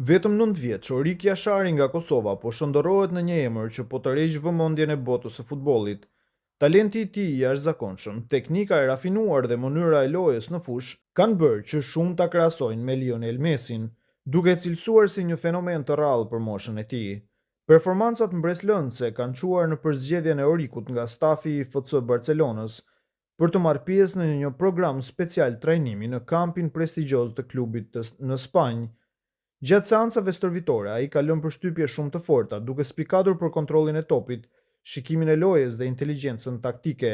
Vetëm nëntë vjeç, Orik Jashari nga Kosova po shndërrohet në një emër që po tërheq vëmendjen e botës së futbollit. Talenti i tij i jashtëzakonshëm, teknika e rafinuar dhe mënyra e lojës në fushë kanë bërë që shumë ta krahasojnë me Lionel Messin, duke e cilësuar si një fenomen të rrallë për moshën e tij. Performancat mbresëlënëse kanë çuar në përzgjedhjen e Orikut nga stafi i FC Barcelonës për të marrë pjesë në një program special trajnimi në kampin prestigjioz të klubit në Spanjë. Gjatë seancave stërvitore, ai ka lënë përshtypje shumë të forta, duke spikatur për kontrollin e topit, shikimin e lojës dhe inteligjencën taktike.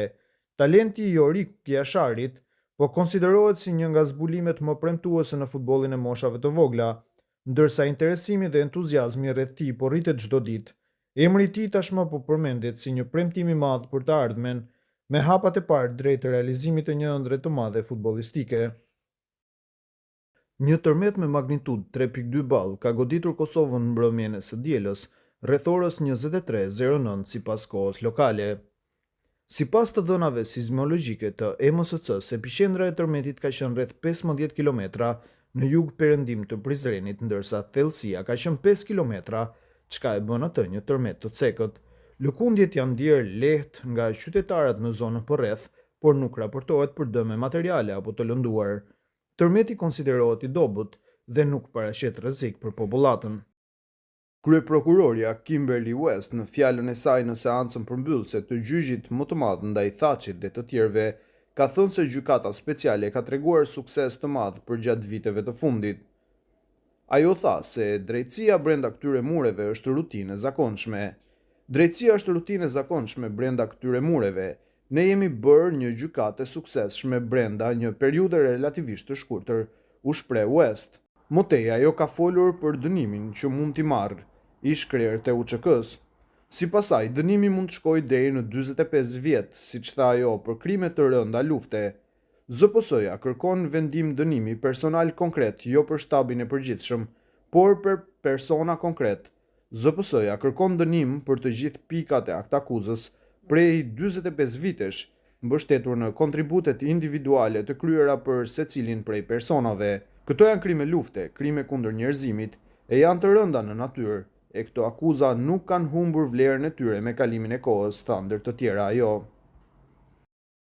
Talenti i Orik Jasharit po konsiderohet si një nga zbulimet më premtuese në futbollin e moshave të vogla, ndërsa interesimi dhe entuziazmi rreth tij po rritet çdo ditë. Emri i tij tashmë po përmendet si një premtim i madh për të ardhmen, me hapat e parë drejt realizimit të një ëndrre të madhe futbollistike. Një tërmet me magnitudë 3.2 ballë ka goditur Kosovën mbrëmjen e së dielës, rreth orës 23:09 sipas kohës lokale. Sipas të dhënave sizmologjike të EMSC-së, epiqendra e tërmetit ka qenë rreth 15 kilometra në jug-perëndim të Prizrenit, ndërsa thellësia ka qenë 5 kilometra, çka e bën atë një tërmet të cekët. Lëkundjet janë ndjerë lehtë nga qytetarët në zonën përreth, por nuk raportohet për dëme materiale apo të lënduar. Tërmeti konsiderohet i dobët dhe nuk paraqet rrezik për popullatën. Kryeprokurorja Kimberly West në fjalën e saj në seancën përmbyllëse të gjyqit më të madh ndaj Thaçit dhe të tjerëve, ka thënë se Gjykata Speciale ka treguar sukses të madh përgjatë viteve të fundit. Ajo tha se drejtësia brenda këtyre mureve është rutinë e zakonshme. Drejtësia është rutinë e zakonshme brenda këtyre mureve. Ne jemi bërë një gjykatë e suksesshme brenda një periudhe relativisht të shkurtër, u shpreh West. Më tej ajo ka folur për dënimin që mund t'i marrë ish-krerët e UÇK-së. Sipas saj, dënimi mund të shkojë deri në 45 vjet, siç tha ajo, për krime të rënda lufte. ZPS-ja kërkon vendim dënimi personal konkret, jo për shtabin e përgjithshëm, por për persona konkret. ZPS-ja kërkon dënim për të gjithë pikat e aktakuzës prej 45 vitesh, mbështetur në kontributet individuale të kryera për secilin prej personave. Këto janë krime lufte, krime kundër njerëzimit, e janë të rënda në natyrë, e këto akuza nuk kanë humbur vlerën e tyre me kalimin e kohës, tha ndër të tjera ajo.